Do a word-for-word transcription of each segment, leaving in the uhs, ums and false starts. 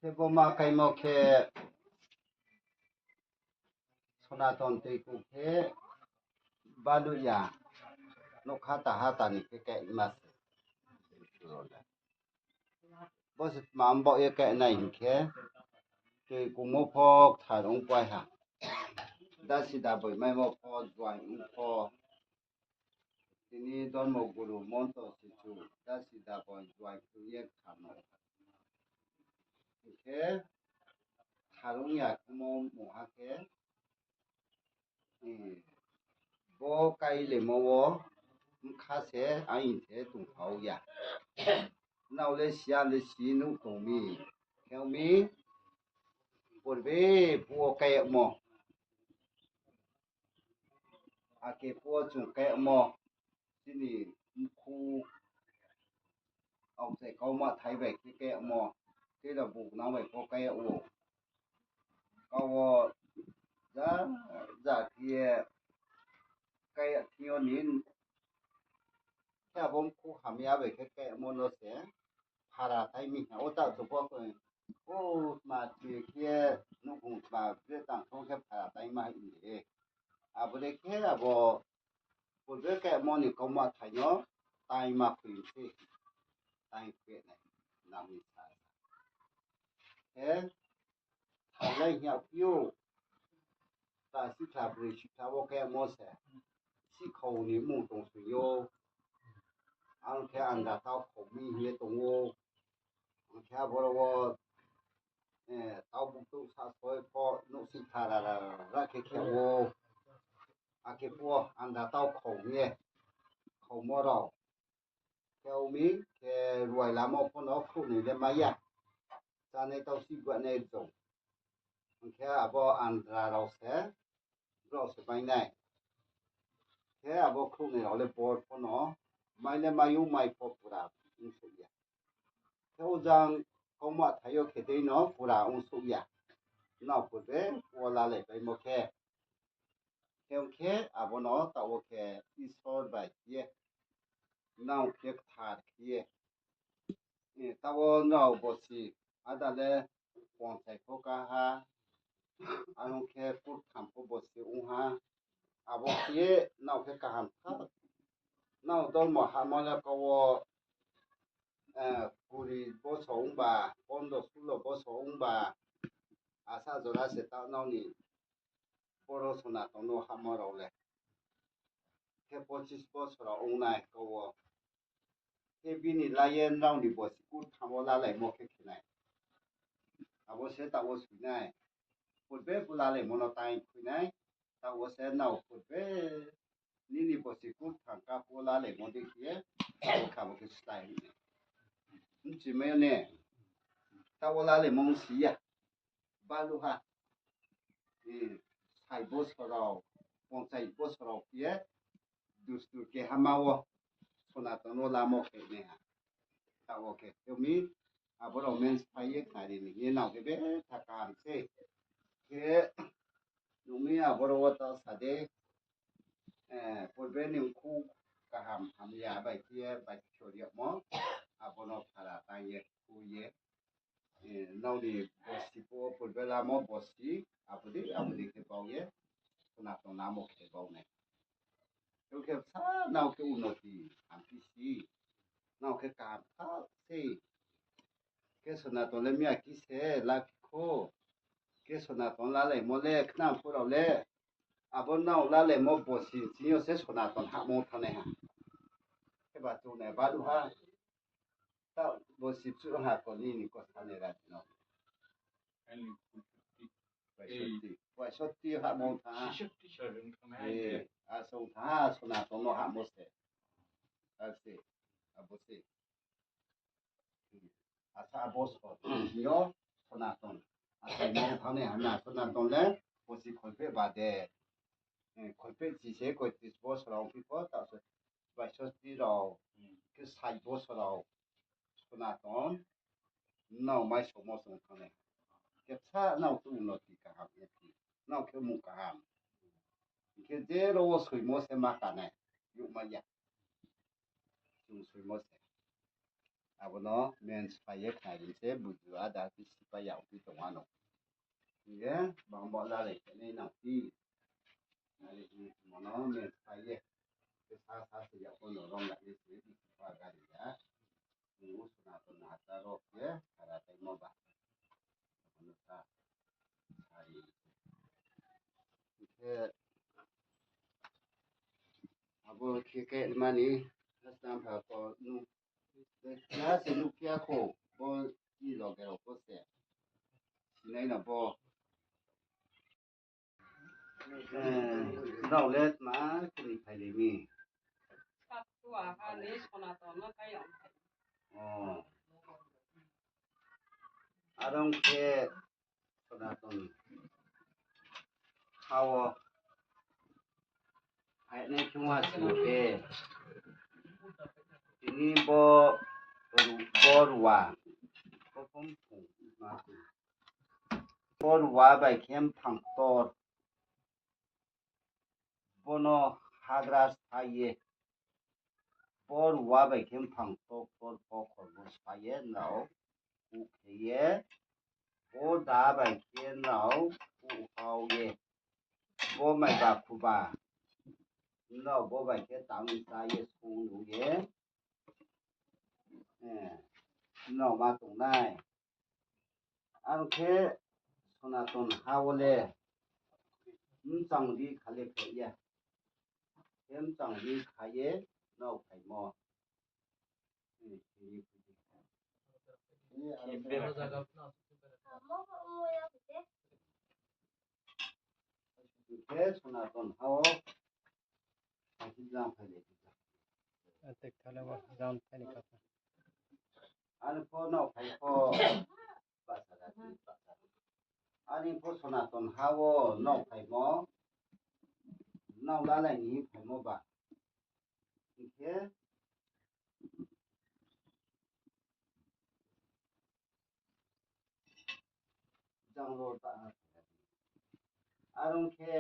Khe bo ma kaimo khe Sonaton tui kung khe baluh ya, nougkha taha tani khe kaima se. Bo se tma mbaoh ye kainai hing khe, tui kungmo pho kthar ongpai ha. Dasi daboi maimo pho, juai ong pho. Tini dormo guru monto sichu, dasi daboi juai khe ye kthar no. Hing khe, kthar ong ya khemo mungha khe, bo kailemo wo bkha se aini the tongthao ya. Nrao le si ya le si nuh tong mi. Khe ong mi, purbe phuh wo kaimo, ake phuh wo chung kaimo, chini mkhu, aokchai kauma thai bai khe kaimo, tei rao buknang bai pho kai yag ou. Kau wo ja, ja khe ye kai yag thing yo ni, khe abo mkhu hamya bai khe kaimo no se phara tai mi hing ou. Taoh chung pho khe, o, tma tui khe ye nouhkhong tma bre tang thong khe phara tai ma hing ye. Abo dei khe abo purbe kaimo ni kauma thai no tai ma khui se. Tai khe nai, nam ni sa. Khe, thalai hing ya phi ou, ta sikha broi sikha wo kaimo se, sikhau ni mmung tong soi ou, ang khe andra tau khau mi hing ye tong ou, ang khe aboro wo, tau buktuh sa soi pho nouhsing tha ra ra ra khe khe ou, akhe phuh wo andra tau khau hing ye, khaumo rao. Khe ong mi, khe ruai lamo pho no khrouhnoi le mai ya. Chánai tau si buahnai rjong. Hing khe abo andra rao se, brao se mai nai. Khe abo khrouhnoi rao le bor pho no, mai le mai ou, mai pho pura ongsouh ya. Khe ojang kauma thai yo khe dei no pura ongsouh ya. Nrao purbe wo lalaipaimo khe. Khe ong khe abo no taoh wo khe Isor bai khe ye, nrao khe kthar khe ye, taoh wo nrao bosi, ada le ponchai pho ká ha, aro khe kurtham pho bosi ong ha, abo khe ye nrao khe kaham tha. Nrao dormo hahmo le kau wo, kuri bosor ong ba, pondro sulo bosor ong ba, asa jora se taoh nrao ni boro Sonaton no hahmo rao le. Khe pochis bosor rao ong nai kau wo. Khe bini la ye nrao ni bosi kurtham wo lalaimo khe khe nai. Abo se taoh wo soi nai. Purbe pho lalaimo no tai khui nai. Taoh wo se nrao purbe nini bosi kurtham ká pho lalaimo dei khe ye, taoh wo khe abo khe slái. Bchimai yo ne, taoh wo lalaimo ong si ya. Baluh ha. Sai bosor rao, ponchai bosor rao khe ye, dustur kehama wo, Sonaton no lamo khe nai ha. Taoh wo khe khe mi, abo rao men sphái ye khnari ni hing ye nrao khe betha kaham se. Khe, nung mi aboro wo taoh sa de, purbe ni mkhu kaham hamya bai khe ye bai khe sori yagmo, abo no phara tang ye, khui ye, nrao ni bosi pho purbe lamo bosi, abo dei, abo dei khe bau ye, Sonaton lamo khe bau nai. Khe khe bsa nrao khe unoti hamphi si, nrao khe kaham tha se. Khe Sonaton le miya khe se laphi kho. Khe Sonaton lalaimo le khnang phuh rao le, abo nrao lalaimo bosi ching yo se Sonaton hahmo thanngnai ha. Khe ba chung nai baluh ha. Taoh bosi chu ha ko nini ko sa nai ra no. Baisoti, baisoti hahmo thanng ha. Asong thanng ha, Sonaton no hahmo se. Ase, abo se. Asa abo so, yo, Sonaton. Asa mo thangnai ha na, Sonaton le, bosi kholpheh ba de. Kholpheh chi se, koitris bosor rao phi pho, taoh se, baisoti rao, khe sait bosor rao, Sonaton, nrao maisomo song thanngnai. Khe bsa nrao khe unoti kaham, nrao khe mung kaham. Hing khe je rao wo soimo se ma kanai, youhmai ya. Chung soimo se. Abo no men sphai ye khnari se buju ada khe sipai ya ongphi tong ano. Hing ye bang bo lalai khe nai nang phi. Nari hing mo no men sphai ye. Khe sa sa se ya bo no rom lai ye se di pa gari ya. Nung Sonaton na ta rok ye sara tai mo ba. Ano sa sari. Khe abo khe khe mani, na stam pha ko nu. Na se nu kia ko, bo ni loge rao ko se. Sinai na bo. Eh, rao le tma kini phai le mi. Saktua ha ni Sonaton no kai ang. Oh. Arong khe Sonaton ha wo phainai thungha sing khe, tini bo ru-, bo ruwa, bo phung phung ma se. Bo ruwa bai khe mphang ktor. Bo no hagra sa ye, bo ruwa bai khe mphang ktor ktor pho khorbo sa ye nrao kuh khe ye, bo da bai khe nrao kuh hao ye, bo mai ba khuba, nrao bo bai khe tang sa ye sung nu ye, eh, nrao ma tongnai. Ang khe Sonaton ha wo le mchang di kha le khe ya. Khe mchang di kha ye nrao phaimo. Khe Sonaton ha wo Atek thale bo jang thani kha. Ani pho nrao phai pho, ani pho Sonaton ha wo nrao phaimo, nrao lalai ni phaimo ba. Hing khe jang ro ta. Arong khe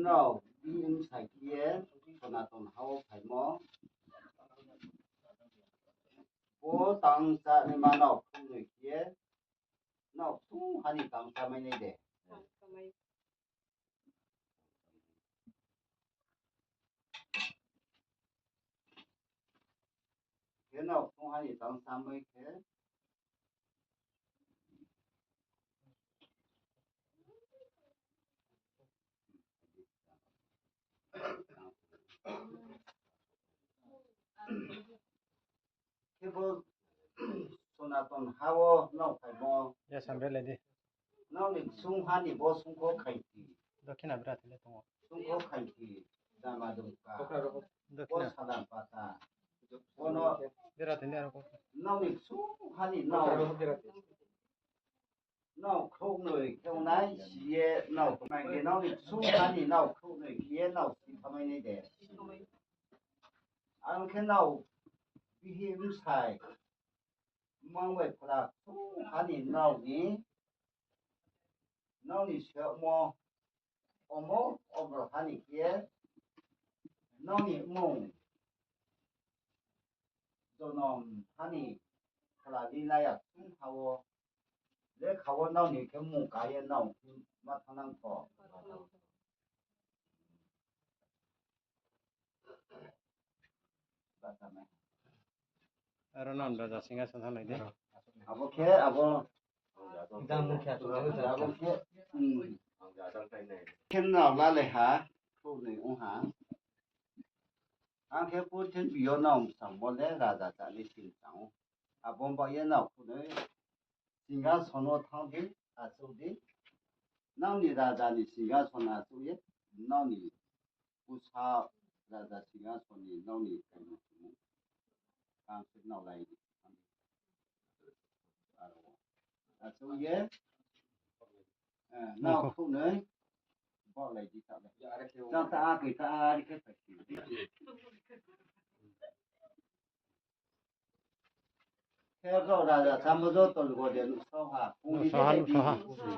nrao bini bsai khe ye Sonaton ha wo phaimo. Bo tang chá naima nrao khrouhnoi khe ye, nrao ksung ha ni tang chá mai nai de. Khe nrao ksung ha ni tang chá mai khe, khe bo Sonaton ha wo nrao phaimo. Ya, samre lai di. Nrao ni ksung ha ni bo sungkho khaingphi. Dokhina bera thile tongo. Sungkho khaingphi, jama dungka. Dokhina. Bo salam pata. Bono bera thile aro ko. Nrao ni ksung ha ni nrao. Nrao khrouhnoi khe ongnai si ye nrao khrouhnoi khe nrao ni ksung ha ni nrao khrouhnoi khe ye nrao si thamai nai de. Ang khe nrao bihih bsai, mang bai pura ksung ha ni nrao ni, nrao ni semo, omo, omo ha ni khe, nrao ni mmung, jonom ha ni, pura ni nai ya ksung ha wo, lekha wo nrao ni khe mmung ka ye nrao ma thanng nang pho. Aro non raja singhason thanng nai di. Abo khe, abo. Abo khe, hmm. Khe nrao lalai ha, khrouhnoi ong ha. Ang khe purthimbi yo nrao msang bo le raja chá ni sing tang ou. Abo ba ye nrao khrouhnoi singhason wo thanng di, achouh di. Nrao ni raja ni singhason achouh ye, nrao ni bsa raja singhason ni nrao ni kaimung chumung. Ang khe nrao lai di. Achouh ye, eh, nrao khrouhnoi, baohlai di ta le. Jang ta a khe ta a ri khe phai si. Khe brao raja chamo joto ni gode nuhsao ha. Pung di nuhsao ha, khe nuhsao ha.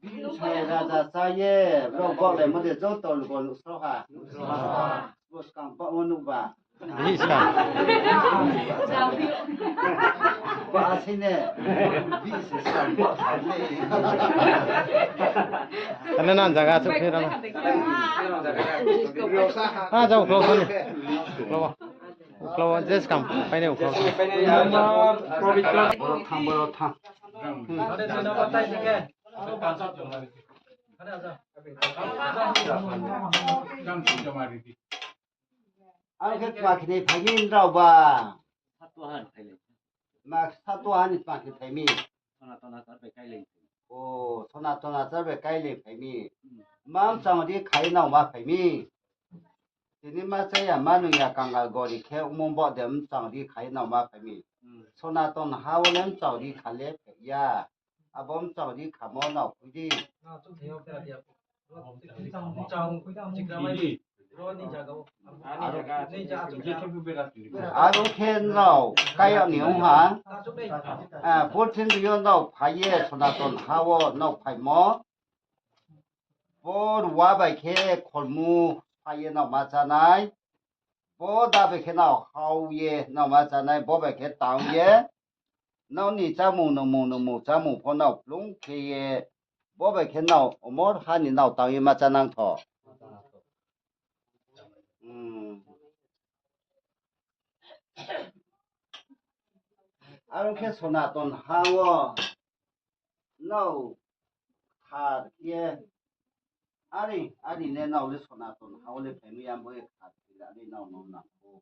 Bihih bsai raja chá ye, brao baohlaimo de joto lugo nuhsrao ha. Bo skang baoh wo nuh ba. Bihih skang. Ba sei ne. Bihih se skang baoh sa le. Tale nan zaga achouh khe ra na. A, jao, uklau thani. Uklau. Uklau, je skang painai uklau. Boro thang, boro thang. Ang khe tma khe ni phai mi nrao ba? Ma, Satuaha ni tma khe phai mi? O, Sonaton Achar bai káilai phai mi. Ma mchang di khai nao ma phai mi. Tini ma chaya ma nung ya kangal gori khe ongmo bo de mchang di khai nao ma phai mi. Sonaton ha wo le mchang di kha le phai ya. Abo mchang di khamo nao khui di. Aro khe nrao kaya ni ong ha. Purthimbi yo nrao phai ye Sonaton ha wo nrao phaimo. Bo ruwa bai khe kholmu phai ye nrao ma chánai. Bo da bai khe nrao hao ye nrao ma chánai, bo bai khe tang ye. Nrao ni chámung nungmung nungmung chámung pho nrao plung khe ye, bo bai khe nrao omor ha ni nrao tang ye ma chánang tho. Aro khe Sonaton ha wo nrao khar ye, ari, ari le nrao le Sonaton ha wo le phai mi ya, bo ye khar ye la le nrao no nang kho.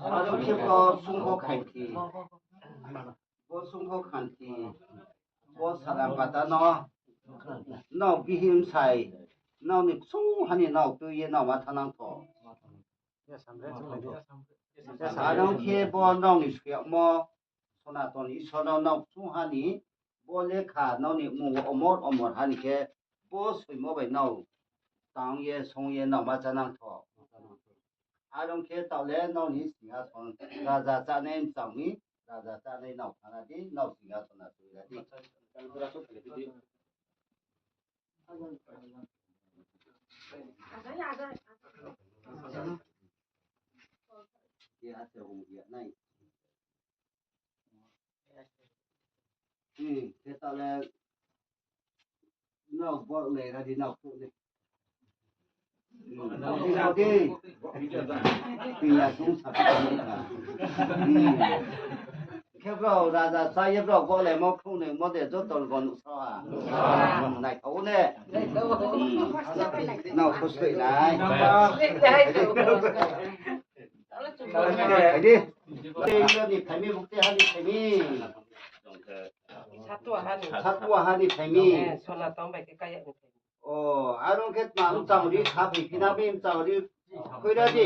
Aro khe bo sungkho khanti, bo sungkho khanti, bo salam pata no, nrao bihih bsai, nrao ni ksung ha ni nrao tui ye nrao ma thanang tho. Aro khe bo nrao ni suyagmo, Sonaton Isor no nrao ksung ha ni, bo lekha nrao ni mung omor omor ha ni khe, bo soimo bai nrao tang ye song ye nrao ma chánang tho. Aro khe taoh le nrao ni singhason raja chánai mchang mi, raja chánai nrao thana di, nrao singhason a tui ra di. Khe taoh le nrao bo le ra di nrao phuh le. Khe brao raja chá ye brao bo le mo khrouh ni mo de joto gon sa ha. Naithao ne. Nrao khuslai nai. Phai di. Tei yo ni phai mi, bukti ha ni phai mi. Satuaha ni phai mi. O, aro khe tma mchang ri kha phai phi na mi mchang ri khui ra di.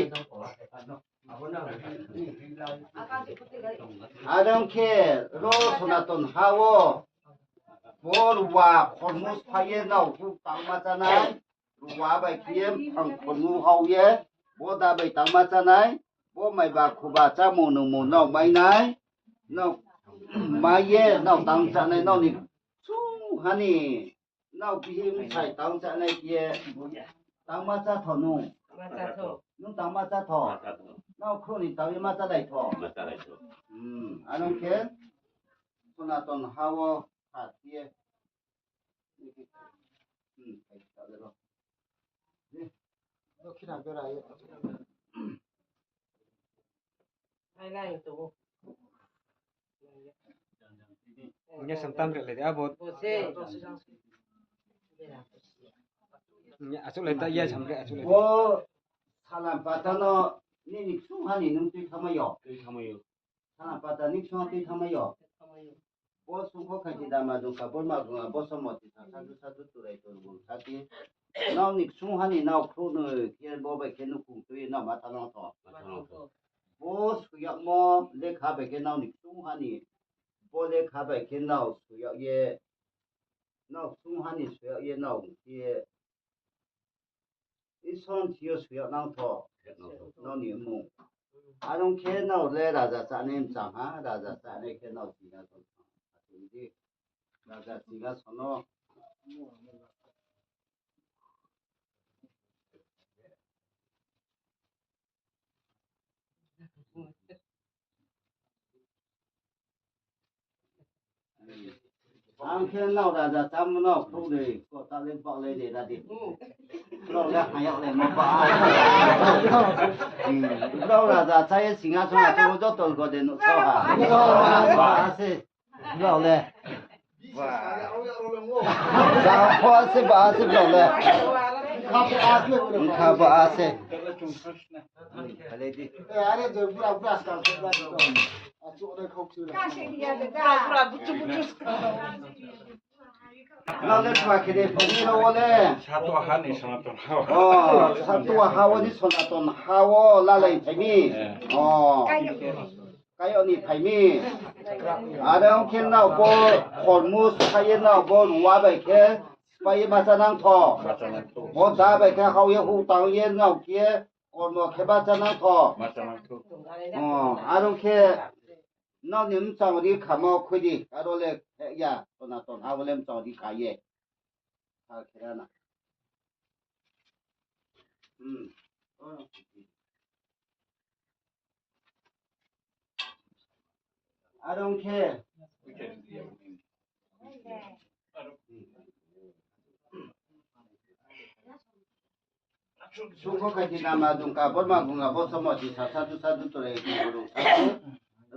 Aro khe ro Sonaton ha wo bo ruwa khormu sphai ye nrao phuh tang ma chánai. Ruwa bai khe ye mphang khormu hao ye, bo da bai tang ma chánai, bo maiba khuba chámung nungmung nrao mai nai, nrao mai ye nrao tang chánai, nrao ni ksung ha ni, nrao bihih bsai tang chánai khe ye, tang ma chá tho nung. Nung tang ma chá tho. Nrao khrouh ni tang ye ma chálai tho. Aro khe Sonaton ha wo kha khe ye Nge samtam re le abo. Nge achuk le ta ya samre achuk le. Bo salam pata no nini ksung ha ni nung tui thamai yo. Salam pata ni ksung ha tui thamai yo. Bo sungkho khaiti dama dungka, borma gunga, bo somo tisa, sadu sadu turai turu buru sati. Nrao ni ksung ha ni nrao khrouh noi khe bo bai khe nukhung tui ye nrao ma thanang tho. Bo suyagmo lekha bai khe nrao ni ksung ha ni, bo lekha bai khe nrao suyag ye, nrao ksung ha ni suyag ye nrao khe Isor ni thing yo suyag nang tho, nrao ni mmung. Are ong khe nrao le raja chánai mchang ha, raja chánai khe nrao singhason di. Raja singhason no. Ang khe nrao raja chámo no khrouh noi, kota le bak le de ra di. Brao le hayag le ma ba. Hmm, brao raja chá ye singhason ha, joto gode nuhsao ha. Ba se. Brao le. Ba. Ba pho se ba se brao le. Kha bo a se. Kha bo a se. Kha le di. Brao le tma khe de phani ro wo le. Satua ha ni Sonaton ha wo. O, Satua ha wo ni Sonaton ha wo lalai phai mi. O. Kayo ni phai mi. Are ong khe nrao bo khormu sphái ye nrao bo ruwa bai khe sphái ye ma chá nang tho. Bo da bai khe hao ye hu tang ye nrao khe kormo khe ma chá nang tho. O, are ong khe nrao ni mchang ri khamo khui di, aro le ya, Sonaton ha wo le mchang ri kha ye. Kha khe ra na. Hmm. Are ong khe. Sungkho khaiti dama dungka, borma gunga, bo somo tisa, sadu sadu turai turu buru sati.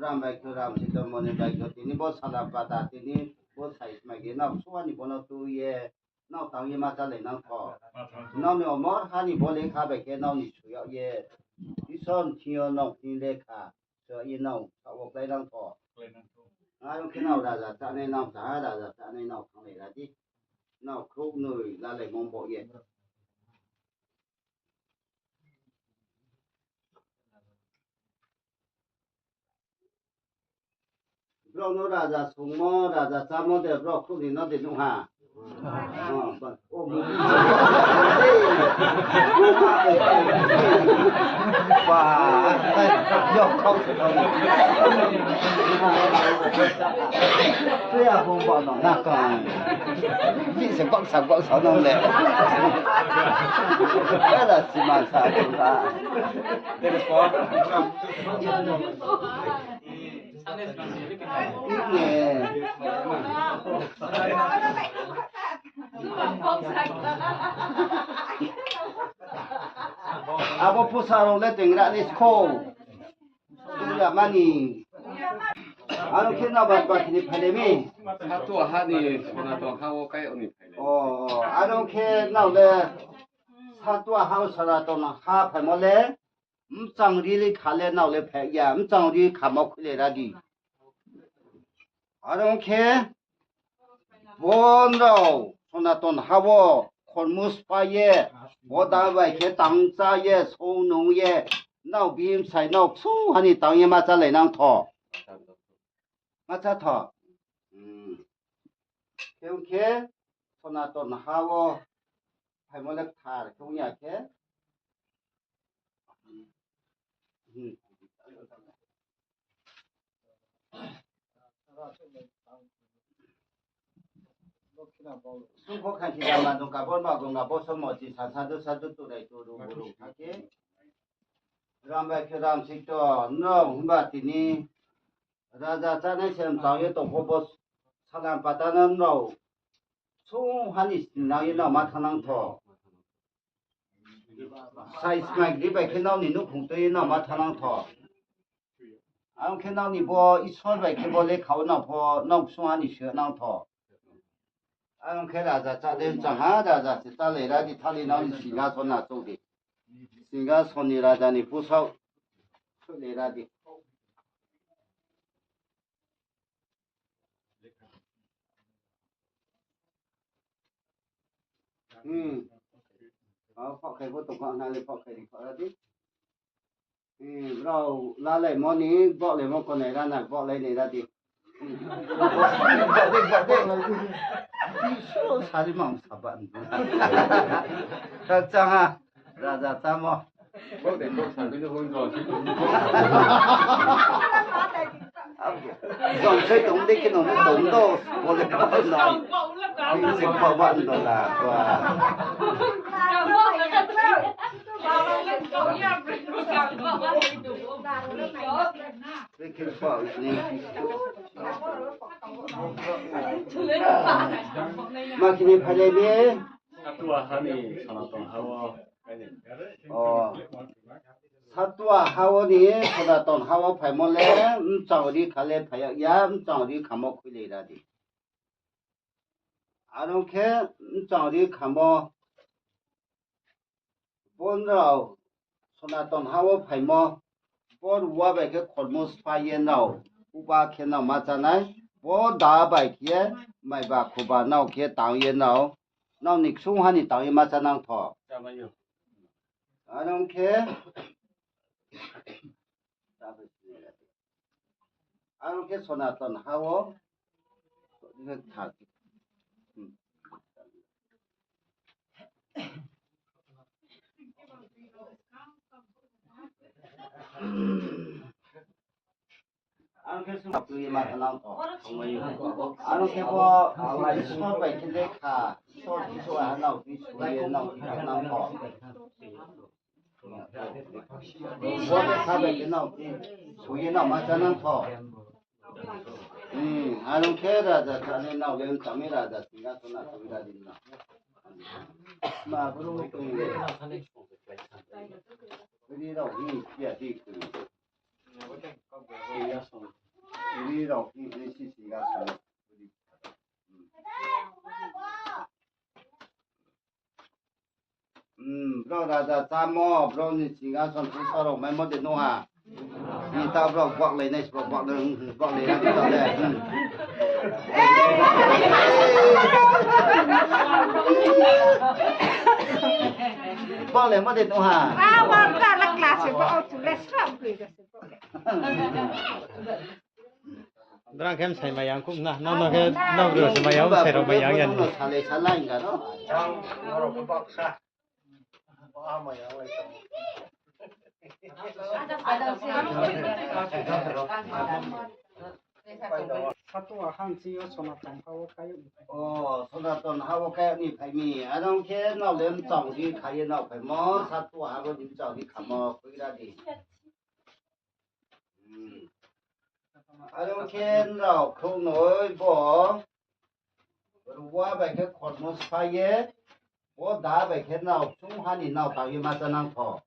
Ram bai khe ram, sito moni bai khe tini bo salam pata, tini bo sai smai khe nrao suwa ni bo no tui ye. Nrao tang ye ma chálai nang tho. Nrao ni omor ha ni bo lekha bai khe nrao ni suyag ye. Isor ni thing yo nrao ni lekha suyag ye nrao saoh wo klái nang tho. Are ong khe nrao raja chánai nrao cha ha, raja chánai nrao thannglai ra di. Nrao khrouh noi lalai mong bo ye. Brao no raja songmo, raja chámo de brao khrouh ni no de nuh ha. O, ba, o, mu. Ba, yo, kau se kau. Tuya hong ba no na kau. Bi se bak sa bak sa no le. Ada si ma sa tu ha. Abo pusa rao le tengra ni skhou. Tuya mani. Aro khe na bat bat ni phaile mi. Satua ha ni Sonaton ha wo kai oni phaile. O, aro khe nao le Satua ha wo Sonaton ha phaimo le. Mchang ri le kha le nao le phai ya, mchang ri khamo khui le ra di. Are ong khe bo nrao Sonaton ha wo khormu sphái ye, bo da bai khe tang chá ye, sou nung ye, nrao bihih bsai nrao ksung ha ni tang ye ma chálai nang tho. Ma chá tho. Hmm. Khe ong khe Sonaton ha wo phaimo le kthar khe ong ya khe. Sungkho khansi jama dungka, borma gunga, bo somo tisa sadu sadu turai turu buru kha khe. Ram bai khe ram sikto, nrao himba tini raja chánai se mtang ye tong pho bo salam pata no nrao sung ha ni sning nang ye nrao ma thanng nang tho. Sai smai gri bai khe nrao ni nouhkhong tui ye nrao ma thanng nang tho. Ang khe nrao ni bo Isor bai khe bo lekha wo nrao pho nrao ksung ha ni soi nang tho. Ang khe raja chá de mchang ha, raja se chálai ra di, thali nrao ni singhason achouh di. Singhason ni raja ni pusaoh soi le ra di. Hmm. O, phohkhai bo tongkha, nale phohkhai ri phoh ra di. Hmm, brao lalaimo ni, baohlaimo konai rana, baohlai nai ra di. Hmm. Baoh de, baoh de. Suro sari mang saba ni. Khakchang ha, raja chámo. Jong sai tong de khe no tong do, bole pa no. Sing pa ba ndo la, wa. Khe pa ni. Ma khe ni phailai mi. Satua ha ni Sonaton ha wo. O. Satua ha wo ni Sonaton ha wo phaimo le, mchang ri kha le phai ya, mchang ri khamo khuilai ra di. Aro khe mchang ri khamo, bo nrao Sonaton ha wo phaimo, bo ruwa bai khe khormo sphái ye nrao, uba khe nrao ma chánai, bo da bai khe ye, maiba khuba nrao khe tang ye nrao, nrao ni ksung ha ni tang ye ma chánang tho. Aro khe, aro khe Sonaton ha wo, Ang khe sung tui ma thanang tho. Ang khe bo, Isor bai khe lekha, Isor Jisu ha nao tui sui ye nao thanang tho. Bo lekha bai khe nao tui sui ye nao ma chánang tho. Hmm, ang khe raja chánai nao le tami raja singhason ha tui ra di na. Ma bru tui le. Ri rao hi pia di tui. Ri rao hi sisi ga song. Hmm, brao raja chámo, brao ni singhason khe sorok maimo de nung ha. Ni ta brao baohlai nai, brao baohlai, baohlai nai ta le. Hmm. Baohlaimo de nung ha. Drang khem sai mayang kum na, no no khe, no bro sai mayang, sai rao mayang yan. Salai salai ga no. Satua ha ni sing yo Sonaton ha wo kai ni. O, Sonaton ha wo kai ni phai mi. Aro khe nao le mchang di khai ye nao phaimo, satua ha wo ni mchang di khamo, khui ra di. Hmm. Aro khe nrao khrouhnoi bo ruwa bai khe khormo sphái ye, bo da bai khe nao chung ha ni nao tang ye ma chánang tho.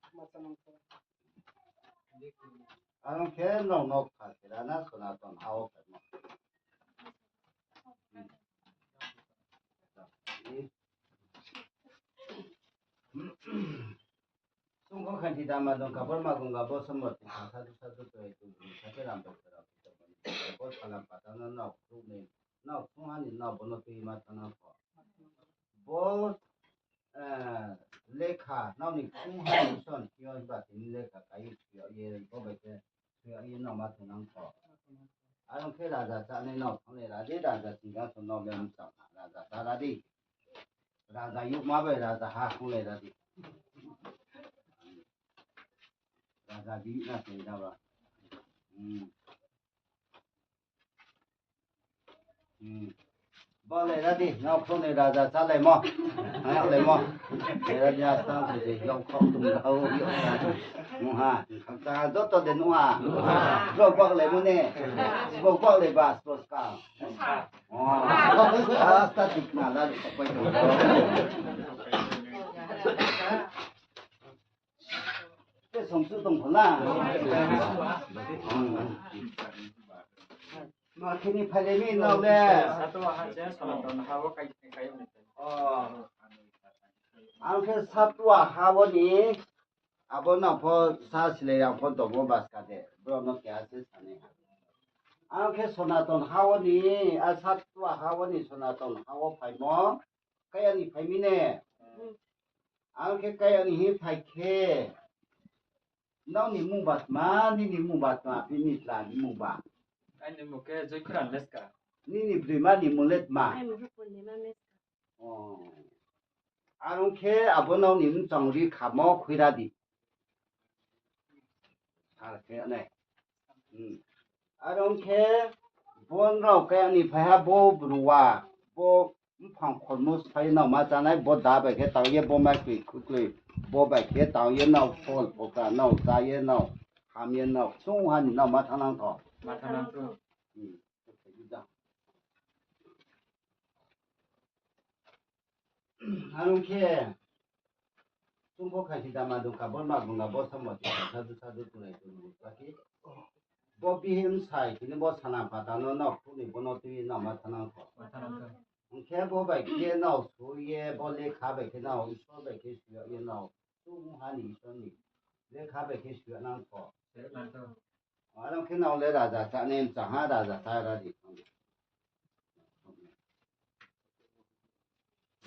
Aro khe nrao no kha khe ra na Sonaton ha wo phaimo. Sungkho khanti dama dong kabor ma gongga bo somor ti sa sadu sadu toi tu bini sa khe ram bai khe rao ti tongmani. Bo salam pata no nao khrouhnoi, nao chung ha ni nao bo no tui ma thanang tho. Bo, eh, lekha, nao ni ksung ha ni son thing yo ba tini lekha kai thing yo ye, bo bai khe thing yo ye nao ma thanang tho. Aro khe raja chánai nao thannglai ra di, raja singhason nao le mchang ha, raja chá ra di. Raja youhma bai raja ha thannglai ra di. Raja di na se da ba. Hmm. Hmm. Baohlai ra di, nao khrouhnoi raja chálaimo. Hanglai mo. Raja stang se se, yong khong tung rao, yong khong. Mungha, khakchang ha, joto de nungha. Bro baohlaimo ne. Bro baohlai ba, bro ska. O, asta tik na la, pai tung. Te songsu tong pho na. Ma khe ni phailai mi nao le. Satua ha se Sonaton ha wo kai, kai ni. O. Ang khe satua ha wo ni, abo nao pho sa silai ang pho tongmo baska de. Bro no keha se sanai ha. Ang khe Sonaton ha wo ni, a satua ha wo ni Sonaton ha wo phaimo. Kaya ni phai mi ne. Ang khe kaya ni hing phai khe, nrao ni mung ba tma, nini mung ba tma, bini chla ni mung ba? Aini mung khe Joykhran Leska. Nini broima ni mung le tma? Aini mung khe Purnima Leska. O. Are ong khe abo nrao ni mchang ri khamo khuira di. Ar khe nai. Hmm. Are ong khe bo nrao khe ani phai ha bo bruwa, bo mphang khormo sai nrao ma chánai, bo da bai khe tang ye, bo mai kri khukloi, bo bai khe tang ye nrao phol phoka nrao chá ye nrao, ham ye nrao, sung ha ni nrao ma thanng nang tho. Ma thanng nang tho. Hmm. Are ong khe, chung pho khaisi dama dong kha, bo ma bung na bo sambo ti sadhu sadhu tunai tunai sakhi. Bo bihih bsai tini bo sana pata no nrao khruh ni bo no tui nrao ma thanng nang tho. Ma thanng nang tho. Ong khe bo bai khe nrao soi ye, bo lekha bai khe nrao Isor bai khe soi ye nrao, chung ha ni Isor ni lekha bai khe soi ye nang tho. Soi ye nang tho. Are ong khe nrao le raja chá nai mchang ha, raja chá ra di.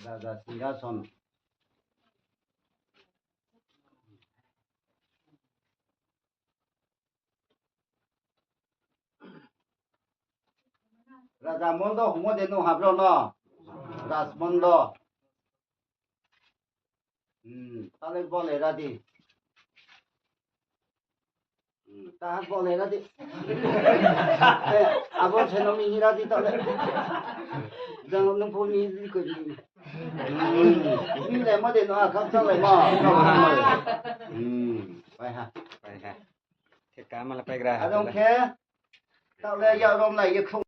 Raja singhason. Raja mondo hingmo de nung ha brao no? Rajmondo. Hmm, tale bole ra di. Hmm, taha bole ra di. Eh, abo se no mi ra di tale. Jang nung pho mi di ko di. Hmm, mi le mo de no a kham sa le mo. Hmm, pai ha. Pai ha. Khe kama la pai gra. Adong khe. Tale ya rom lai ye khong.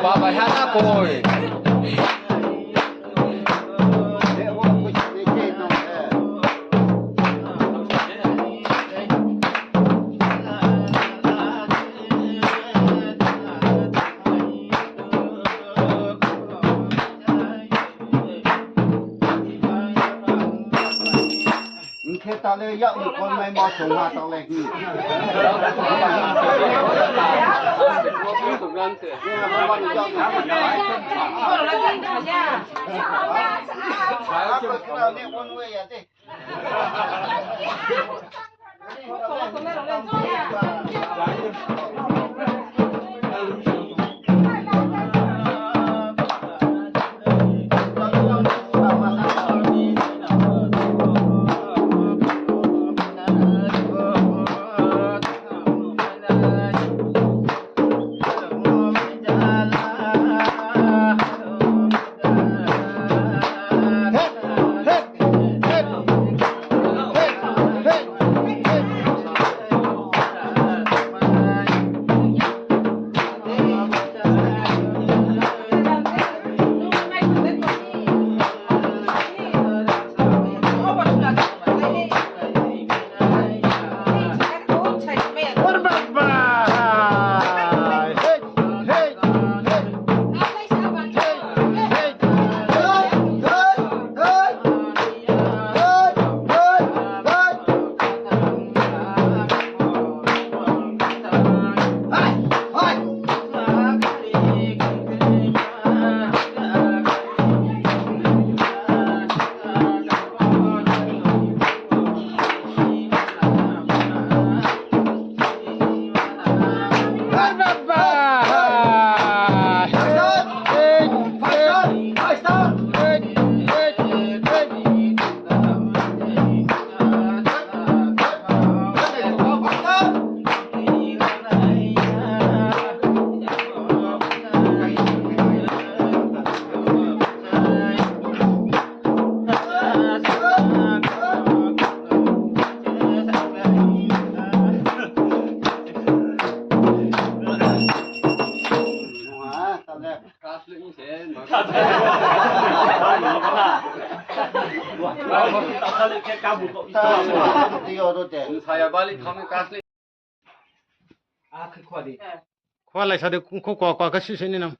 Ba bai ha na koi. Hing khe tale yak ni kon mai ma song ha tale hi. Saya balik kami kasih. Khua lai sa de, kho kua kua khe sih sih ni nang.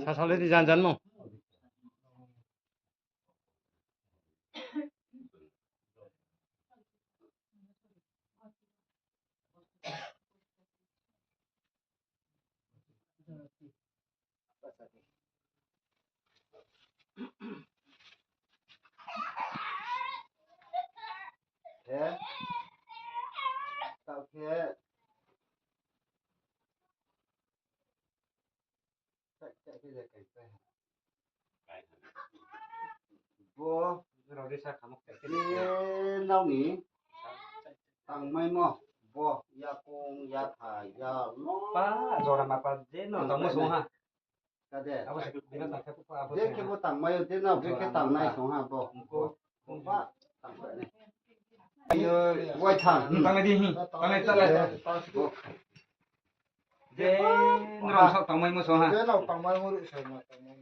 Sasao le di jan jan mo. He? Tao khe. Bo, nrao ni tangmaimo, bo, yakong, yatha, yalo. Pa, jora ma pa, je no tangmo song ha. Kade. Abo se bina tang khe, abo je se khe bo tangmai o, je no, je khe tangnai song ha bo. Bo ba, tangpai nai. Ayo, waithang. Tangnai di, hi. Tangnai, tangnai. Bo. Je, nrao sa tangmaimo song ha. Je nrao tangmaimo ru sa ma tangmai.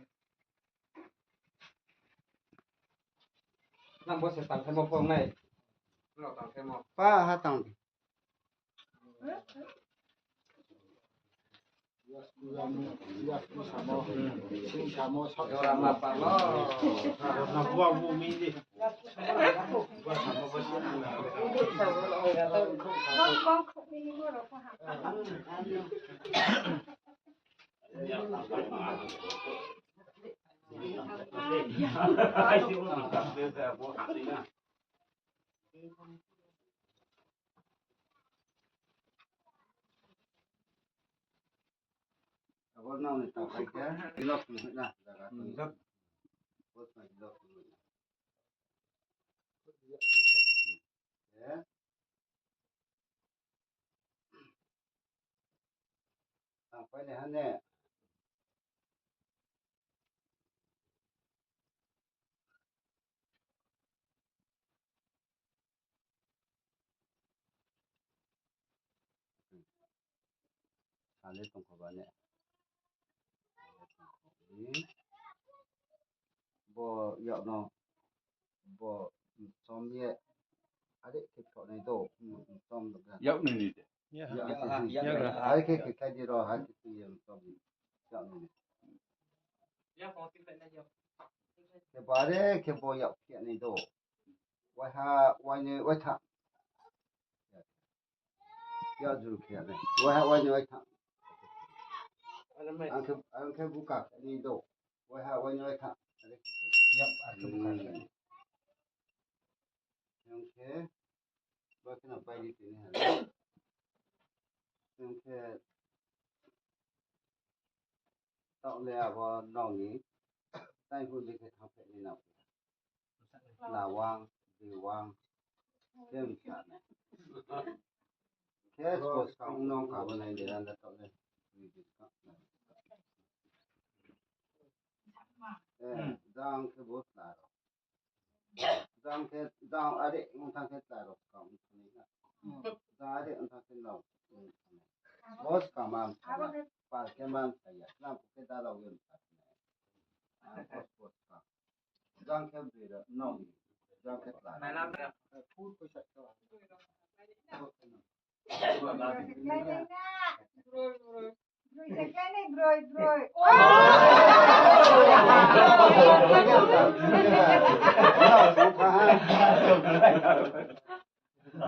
Nang bo se tangkhaimo phone nai. Nrao tangkhaimo. Pa ha tang. Abo nang ni tangpai khe, vlog ni hoih na, jaga tong. Post na vlog ni hoih na. Eh? Tangpai nai ha ne. Sale tongkho ba ne. Bo yak no, bo chom ye, are khe thok nai do, chom do ga. Yak ni ni de. Yak ni ni. Are khe khe khai di ro, ha khe tui ye chom ni. Yak ni ni. Khe bo are khe bo yak khe nai do. Wai ha, wai ni, wai tha. Yak juru khe ya nai. Wai ha wai ni wai tha. Ang khe, ang khe buka khe ni do. Wai ha wai ni wai tha. Yak, ang khe buka khe. Ang khe, wai khe no pai di tini ha. Ang khe, taoh le abo nrao ni, tai hu di khe thang phe ni nao. La wang, di wang, khe msa nai. Khe suppose ka ong nong ka bo nai de, anda taoh le. Di di ka. Eh, jang khe bo chla rao. Jang khe, jang are ong thang khe chla rao skang ong thang na. Jang are ong thang khe nrao ong thang na. Bo skang man sa ya, pal khe man sa ya, snam khe da rao ye man sa ya. Ah, bo, bo skang. Jang khe broi rao, nrao ni, jang khe chla rao. Broi se kláinai, broi, broi.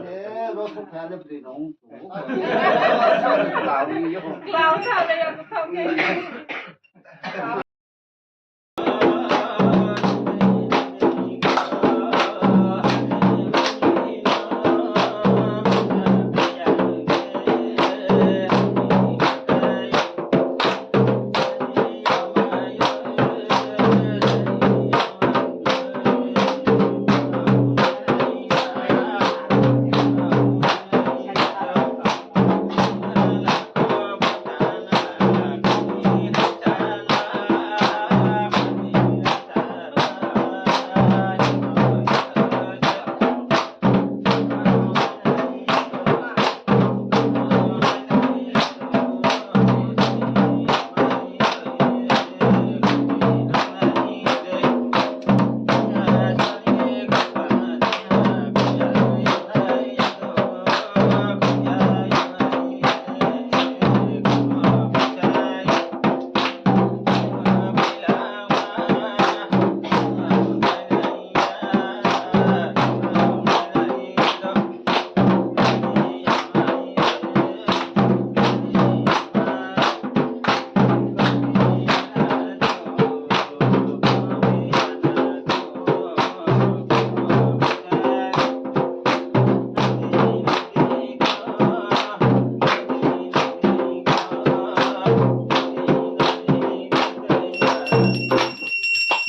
Eh, bo khe kha le broi nung. Klau tha le ya, klau tha le.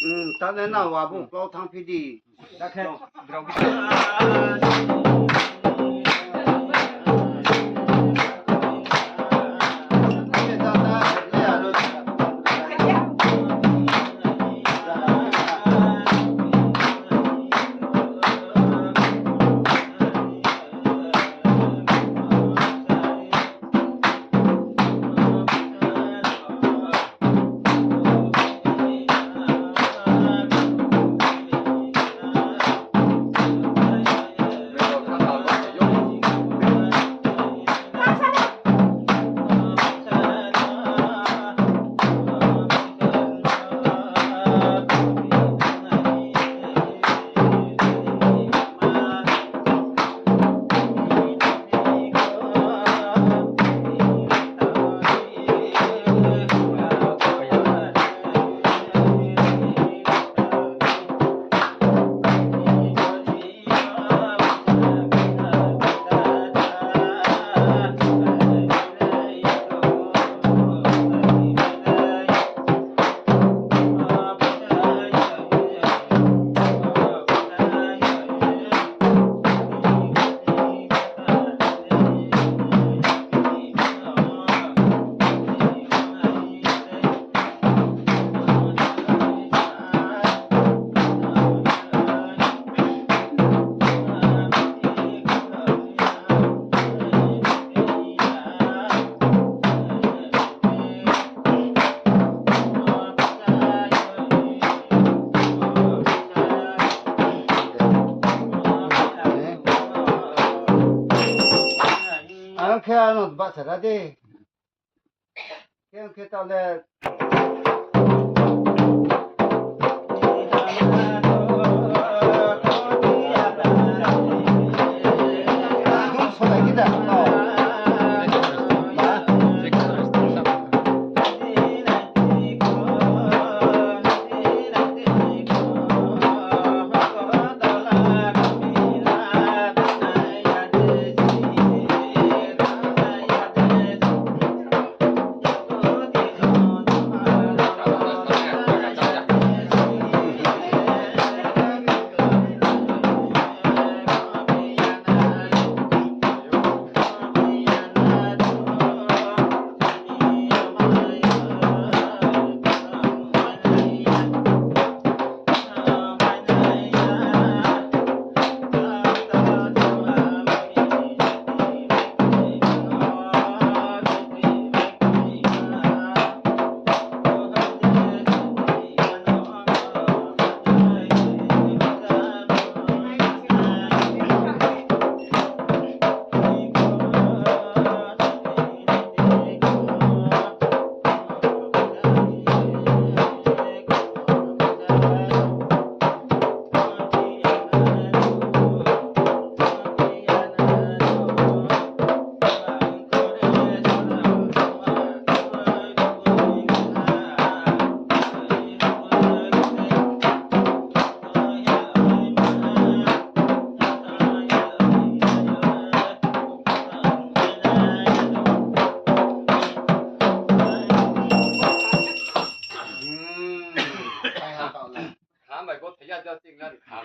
Hmm, tane na wa bung klau thang phi di. Ang khe ano bahcha ra de. Khe ang khe taoh le